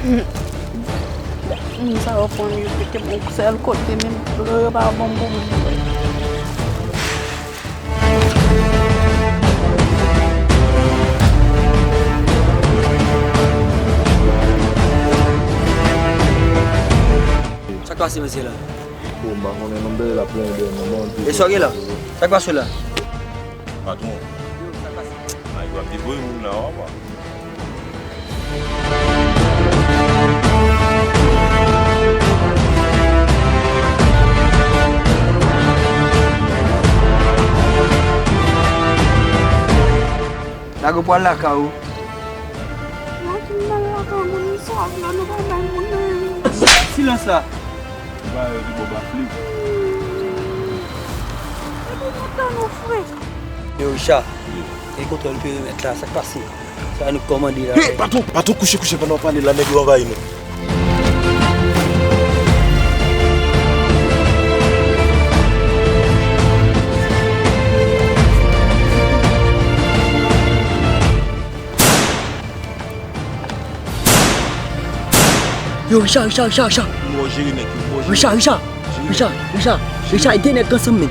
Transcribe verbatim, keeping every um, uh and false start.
Moun sa yo pran m, yo mete m yon sèl kote, menm dlo yo pa ban m pou m bwè. Sa k pase, mesye la? Bon, m pa konnen non, dèyè la plen dèyè mwen, non. E sa w gen la? Sa k pase la? Patwon. Ay, w ap devoye moun la, w ap. Lage w pral lakay ou. Lage m al lakay mwen, sa vle nou pa bay moun nan. Silans la. Ba yo di bon ba flip. Epi nou tann ou frè. Yo, Richard, gen kontwòl perimèt la, sa k pase? Sa nou kòmande la? Hey, patwon, patwon, kouche, kouche, pandan w pale la, nèg yo anvayi nou. Yo, Richard, Richard, Richard, Richard. Yo, jere nèg yo, yo, jere. Richard, Richard. Jere. Richard, Richard, Richard, gen nèg ansanm, men.